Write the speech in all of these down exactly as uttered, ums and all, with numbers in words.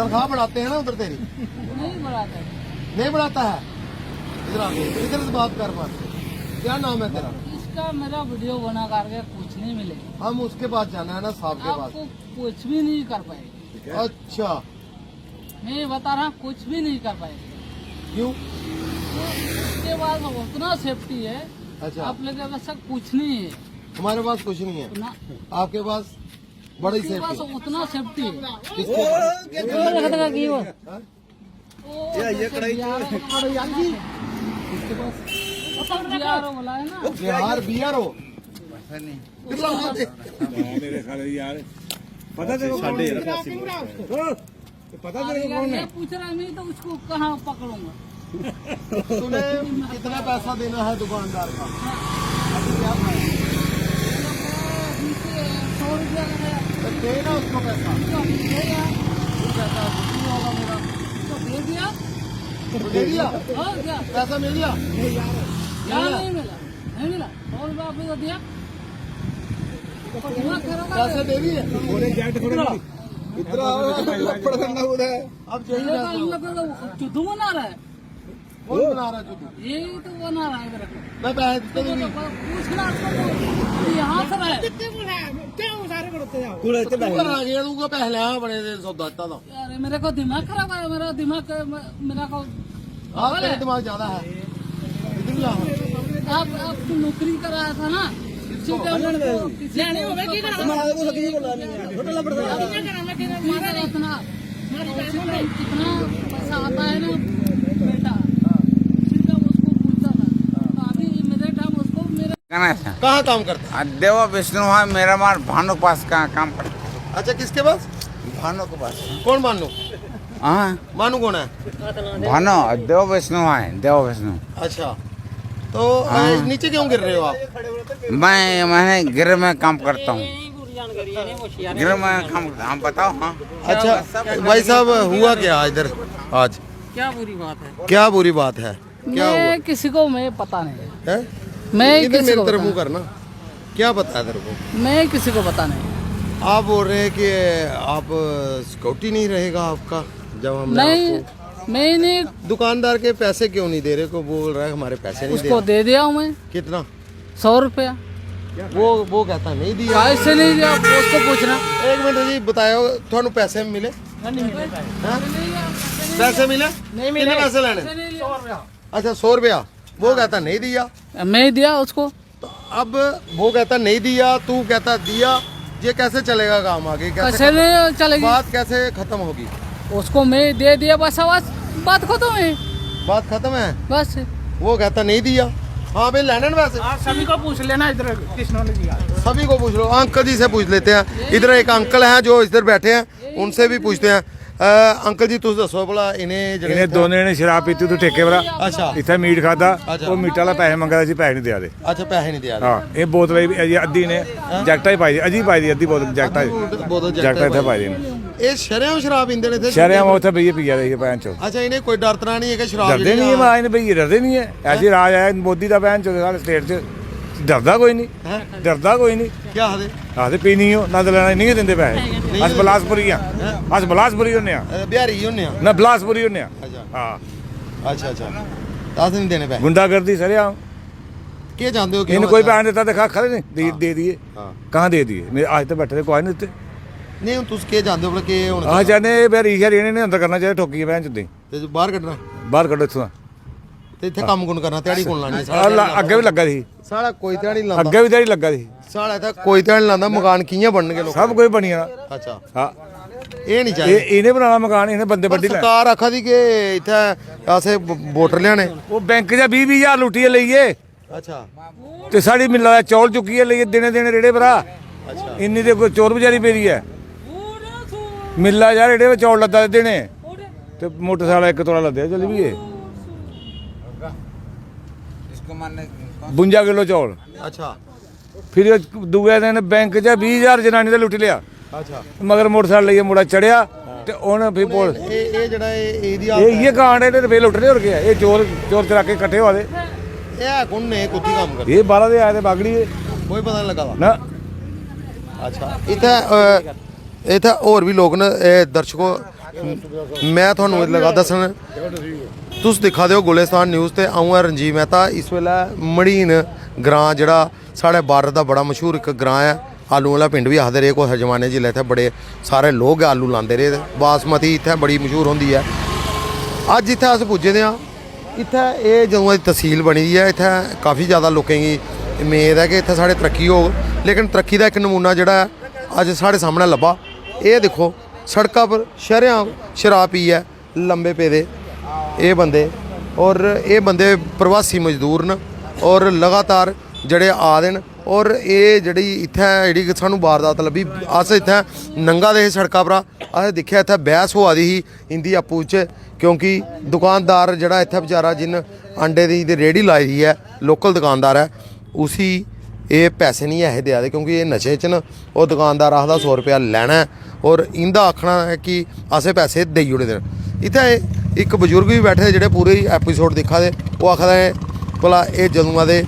तनख्वाह बढ़ाते हैं ना उधर तेरी? नहीं बढ़ाते। नहीं बढ़ाता है? इधर आ, इधर से बात कर बात। क्या नाम है तेरा? इसका मेरा वीडियो बना करके कुछ नहीं मिले। हम उसके पास जाना है ना, साहब के पास। आपको कुछ भी नहीं कर पाएंगे। अच्छा। मैं बता रहा, कुछ भी नहीं कर पाएंगे। क्यों? उसके पास उतना सेफ्टी है। अच्छा। आप लोग के पास कुछ नहीं है। हमारे पास कुछ नहीं है। ना। आपके पास बड़ी उसके पास सेफ्टी। उतना सेफ्टी है। किसके पास? वो ये, ये जैसे कढ़ाई बिहार, ये कढ़ाई। वो तो बिहार वाला है ना। बिहार, बिहार हो। कितना बात है? मेरे साले यार, पता तेरे को कौन है? हाँ? ये पता तेरे को कौन है? ये पूछ रहा है, मैं तो उसको कहाँ पकड़ूंगा? तूने कितना पैसा देना है दुकानदार का? अभी क्या है? सौ रुपया का है। तो दे ना उसको पैसा। तो अभी दे यार। तू कहता है, "कुछ नहीं होगा मेरा।" तो दे दिया। तो दे दिया? और क्या? पैसा मिल गया? नहीं यार। क्या नहीं मिला? नहीं मिला? सौ रुपया आपने तो दिया। तो दिमाग खराब है। पैसे दे दिए। इतना आओ, लफड़ करना होता है। अब यही ये तो इन लोगों को चुद्दू बना रहा है। कौन बना रहा है चुद्दू? यही तो बना रहा है मेरे को। मैं पैसे तो देते नहीं। पूछना आपको, यहाँ से रहा है। कितने को है? क्या वो सारे को रखते जाओ? तू रहते तू पैसे। कर आ गया, तू को पैसे ले आ, बड़े दे सौदा इतना। यार, मेरे को दिमाग खराब है, मेरा दिमाग, मेरा को आप, तेरा दिमाग ज्यादा है। इधर भी आओ। आप, आप तो नौकरी कर रहा था ना, सीधे उनको किसी को उसको तुम्हारे को सही बोला नहीं है। छोटा लफड़ा है। कितना, कितना पैसा आता है ना बेटा, सीधा उसको पूछता था। तो अभी मेरे टाइम उसको मेरे कहाँ से? कहाँ काम करता है? आ, देवा विष्णु है, मेरा मार भानु के पास का काम करता है। अच्छा, किसके पास? भानु के पास। कौन भानु? हाँ। भानु कौन है? भानु, देवा विष्णु है, देवा विष्णु। अच्छा, तो, अ, हाँ। नीचे क्यों गिर रहे हो आप? मैं, मैंने गिर में काम करता हूँ। गिर में काम करता हूँ, बताओ, हाँ। अच्छा, भाई साहब, हुआ क्या इधर आज? क्या बुरी बात है? क्या बुरी बात है? क्या हुआ? मैं किसी को, मैं पता नहीं। हैं? मैं इधर किसी मेरी को तरफ पता मुंह नहीं। करना। क्या पता है तेरे को? मैं किसी को पता नहीं। आप बोल रहे हैं कि आप सिक्योरिटी नहीं रहेगा आपका, जब हमने नहीं, आपको मैं नहीं। दुकानदार के पैसे क्यों नहीं दे रहे? को बोल रहा है हमारे पैसे नहीं दे उसको रहा। दे दिया हूँ मैं। कितना? सौ रुपया। वो, वो कहता नहीं दिया। कैसे नहीं दिया? उसको पूछना। एक मिनट जी, बताओ, थानू पैसे मिले? नहीं मिले। हैं? पैसे मिले? नहीं मिले। कितने पैसे लेने? पैसे नहीं लिए। अच्छा, सौ रुपया। वो कहता नहीं दिया। मैं दिया उसको। तो अब वो कहता नहीं दिया, तू कहता दिया, ये कैसे चलेगा काम आगे? कैसे कैसे खत्म? नहीं चलेगी? बात कैसे खत्म होगी? उसको मैं दे दिया, बस आवाज, बात खत्म है। बात खत्म है? बस। वो कहता नहीं दिया। हाँ भाई, लेने ना वैसे। हाँ, सभी को पूछ लेना इधर किसने नहीं दिया। सभी को पूछ लो, अंकल जी से पूछ लेते हैं। इधर एक अंकल हैं जो इधर बैठे हैं, उनसे भी पूछते हैं। अ, अंकल जी, तुस दसो भला, इन्हें जेह्ड़े इन्हें इत्थै दोनें ने शराब पीती, तू ठेके पर आ। अच्छा। इत्थै मीट खाद्धा, अच्छा। ओह् मीटा आह्ला पैसे मंगा दा, इसी पैसे निं देआ दे। अच्छा, पैसे निं देआ दे। हां, एह् बोतल एह् अद्धी इ'नें हां? जैकटा च पाई दी, अजीब पाई दी, अद्धी बोतल जैकटा च। अद्धी बोतल जैकटा जैकटा इत्थै पाई पाई दी। एह् शरेआम शराब पींदे न इत्थै? शरेआम उत्थै बेहियै पिया दे हे, भैन चोद। अच्छा, इ'नें कोई डर त्राह निं ऐ कि शराब डरदे जेह्ड़ी निं ऐ, आ मां, इ'नें बेहियै डरदे निं ऐ। ऐसी हैं? राज आया मोदी दा, भैन चोद, साढ़े स्टेट च। डरदा कोई निं। हैं? डरदा कोई निं। केह् आखदे? आखदे पीनी ओ, नंद लैना, इ'नें गै दिंदे पैसे। नेईं अस दिंदे। बिलासपुरी आं। हैं? अस बिलासपुरी होन्ने आं। अ, बिहारी होन्ने आं। ना, बिलासपुरी होन्ने आं। अच्छा। हां। अच्छा, अच्छा। तां अस निं देने पैसे। गुंडागर्दी सरेआम। केह् चांह्दे ओ कि इ'नें होऐ कोई इत्थै? पैसे दित्ता ते आखा दे निं, दे, हां। दे दिए। हां। कहाँ दे दिए? मेरे आज तक बैठे दे, कुसै निं दित्ते। नेईं, हुन तुस केह् चांह्दे ओ, भला केह् होना अस चाहिदा? चाह्न्ने एह् बिहारी शैह्री इ'नें निं अंदर करना चाहिदा, ठोकियै भैन चोदें गी। ते बाह्र कड्ढना? बाह्र कड्ढो इत्थुआं। ते इत्थै कम्म कु'न करना? ध्याड़ी कु'न लानी? साढ़ा अल्ला, अग्गें बी लग्गा दी ही। साढ़ा कोई ध्याड़ी निं लांदा। अग्गें बी ध्याड़ी लग्गा दी ही। साढ़ा इत्थै कोई ध्याड़ी निं लांदा। मकान कि'यां बननगे लोकें दे? सब कुछ बनी जाना। अच्छा। हां। एह् निं चाहिदा। एह्, इ'नें बनाना मकान, इ'नें बंदे पर बड्ढी लैने। सरकार आखा दी कि इत्थै असें ब-, वोटर लेआने। ओह् बैंक चा बीह् बीह् ज्हार लुट्टियै लेई गे। अच्छा। ते साढ़ी मिल्ला दा चौल चुक्कियै लेइयै देने, देने रेह्ड़े परा। अच्छा। इन्नी ते कोई चोर बजारी पेदी ऐ। मिल्ला जा रेह्ड़े पर चौल लद्दा दे देने। ते मोटरसाइकल इक तोड़ा लद्देआ चली बी गे। इसको मारने बुंजा किलो चौल। अच्छा। फिर ओह् दूए दिन बैंक चा बीह् ज्हार जनानी दा लुट्टी लेआ। अच्छा। मगर मोटरसाइकल लेइयै मुड़ा चढ़ेआ ते उ'न्न फ्ही पुल एह्, एह् जेह्ड़ा एह्, एह्दी हालत एह् इ'यै ऐ। कांड ऐ, एह् रपेऽ लुट्टदे, होर केह् ऐ? एह् चोर, चोर चराके कट्ठे होआ दे। एह् है कु'न ने? कुत्थी कम्म करदे? एह् बाह्रा दे आए दे बागड़ी दे। कोई पता निं लग्गा दा? ना। अच्छा, इत्थै, अ, इत्थै होर बी लोक न, एह् दर्शको, में थुहानू लगा दस्सन, तुस दिक्खा दे ओ गुलिस्तान न्यूज़ ते अ'ऊं ऐ रंजीत मेहता। इस बेल्लै मड़ीन ग्रांऽ, जेह्ड़ा साढ़े बार्डर दा बड़ा मशहूर इक ग्रांऽ ऐ, आलू आह्ला पिंड बी आखदे रेह् कुसै जमाने च, जिसलै इत्थै बड़े सारे लोक गै आलू लांदे रेह्। ते बासमती इत्थै बड़ी मशहूर होंदी ऐ। अज्ज इत्थै अस पुज्जे दे आं। इत्थै एह् जदूं दी तसील बनी दी ऐ, इत्थै काफी ज्यादा लोकें गी मेद ऐ कि इत्थै साढ़े तरक्की होग, लेकिन तरक्की दा इक नमूना जेह्ड़ा ऐ, अज्ज साढ़े सामनै लब्भा। एह् दिक्खो, सड़का पर शरेआम शराब पीयै लम्बे पेदे एह् बंदे, और एह् बंदे प्रवासी मजदूर न, और लगातार जेह्ड़े आ दे न। और एह् जेह्ड़ी इत्थै जेह्ड़ी सानूं वारदात लब्भी, अस इत्थै लंघा दे हे सड़का परा, असें दिक्खेआ इत्थै बैह्स होआ दी ही इं'दी आपूं च, क्योंकि दुकानदार जेह्ड़ा इत्थै बेचारा, जिन्न अंडे दी, दी रेह्ड़ी लाई दी ऐ, लोकल दुकानदार ऐ, उसी एह् पैसे निं ऐ हे देआ दे, क्योंकि एह् नशे च न। ओह् दुकानदार आखदा सौ रपेआ लैना ऐ, और इं'दा आखना ऐ कि असें पैसे देई ओड़े दे न। इत्थै इक बजुर्ग बी बैठे दे, जेह्ड़े पूरे एपिसोड दिक्खा दे, ओह् आखा दे, भला एह् जदूं दा ते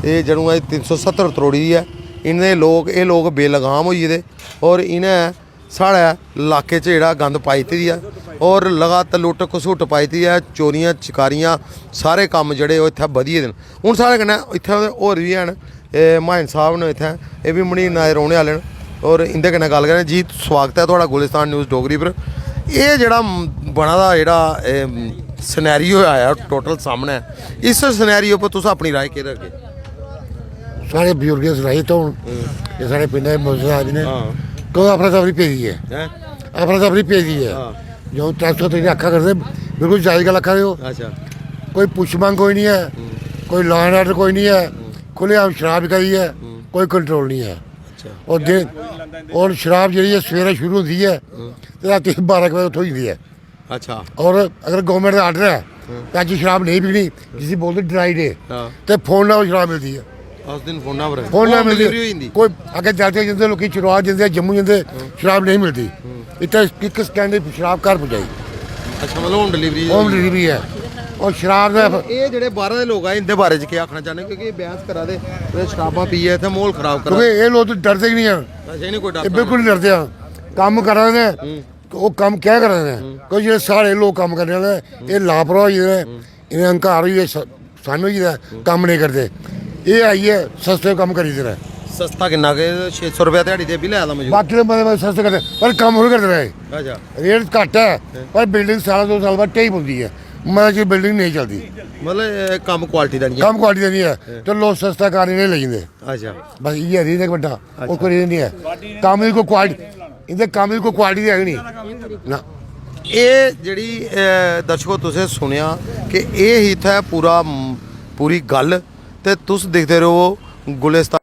एह् जदूं दा तिन्न सौ सत्तर त्रोड़ी दी ऐ, इ'नें लोक, एह् लोक बेलगाम होई गेदे, और इ'नें साढ़े लाके च जेह्ड़ा गंद पाई दित्ती दी ऐ, और लगातार लुट्ट घसुट्ट पाई दित्ती ऐ, चोरियां चकारियां, सारे कम्म जेह्ड़े ओह् इत्थै बधी गेदे न। हून साढ़े कन्नै इत्थै होर बी हैन, एह् माइन साहब न इत्थै, एह् बी मनीना दे रौह्ने आह्ले न, और इं'दे कन्नै गल्ल करें। जी, स्वागत ऐ थुआढ़ा गुलिस्तान न्यूज़ डोगरी पर। एह् जेह्ड़ा बना दा जेह्ड़ा एह् सिनेरियो आया टोटल सामनै, इस सिनेरियो पर तुस अपनी राय केह् रखगे? साढ़े बजुर्गें सनाई तो हून, ये साढ़े पिंडे दे मुंशी साहब जी ने, हाँ। क्यों अफरा तफरी पेदी है, हैं? अफरा तफरी पेदी है। हाँ। जो त्रै सौ तरीके आखा करदे, बिल्कुल जायज गल्ल आखा दे हो। अच्छा। कोई पुच्छ मंग कोई नहीं है, कोई law and order कोई नहीं है, खुलेआम शराब बिका दी है, कोई कंट्रोल नहीं है। अच्छा। और दिन और शराब जेह्ड़ी ऐ सवेरै शुरू होंदी ऐ ते रातीं बारां इक बजे थ्होई जंदी ऐ। अच्छा। और अगर गवर्नमेंट दा आर्डर ऐ ते अज्ज शराब नेईं बिकनी, जिसी बोलदे ड्राई डे, हाँ। ते फोन पर शराब मिलदी ऐ। उस दिन फोना पर फोन होम पर मिलदी डिलीवरी होई ऐ। जंदी? कोई अग्गें जाते जंदे, लोकें चुराह जंदे, जम्मू जंदे, शराब नहीं मिलदी। इत्थै इक स्टैंड दी शराब घर पुजाई, अच्छा, मतलब होम डिलीवरी? होम डिलीवरी ऐ। और शराब दा एह् जेह्ड़े बाह्रा दे लोक आए, इं'दे बारे च केह् आखना चाह्न्ने? क्योंकि एह् बैह्स करा दे, एह् शराबां पियै इत्थै म्हौल खराब करा क्योंकि दे। एह् लोक ते डरदे गै नहीं हैन, अच्छा, इ'नें कोई डर एह् बिल्कुल नहीं डरदे हैन। कम्म करा दे न, ओह् कम्म क्या करा दे न? क्योंकि जेह्ड़े साढ़े लोक कम्म करने आह्ले, एह् लापरवाह होई गेदे न, इ'नें अहंकार होई गेदा, स- सन्न होई गेदा, कम्म नेईं करदे। एह् आइयै सस्ते कम्म करी दे न। सस्ता किन्ना के छे सौ रपेआ ध्याड़ी ते बी लै दा मजदूर। बाकी दे मते मते सस्ते करदे, पर कम्म थोह्ड़े करदे रहे। अच्छा। रेट घट्ट ऐ, पर बिल्डिंग साल दो साल बाद ढेई पौंदी ऐ, मते चिर बिल्डिंग नेईं चलदी। मतलब एह् कम्म क्वालिटी दा नहीं है। कम्म क्वालिटी दा नहीं ऐ, ते लोक सस्ता कारण इ'नें लेई जंदे। अच्छा। बस इ'यै रीजन, इक बड्डा, होर कोई रीजन नहीं ऐ। कम्म दी कोई क्वालिटी, इं'दे कम्म दी कोई क्वालिटी है गै नहीं ना। एह् जेह्ड़ी, अ, दर्शको, तुसें सुनेआ कि एह् ही इत्थै पूरा, पूरी गल्ल। ते तुस दिखदे र'वो गुलिस्तान।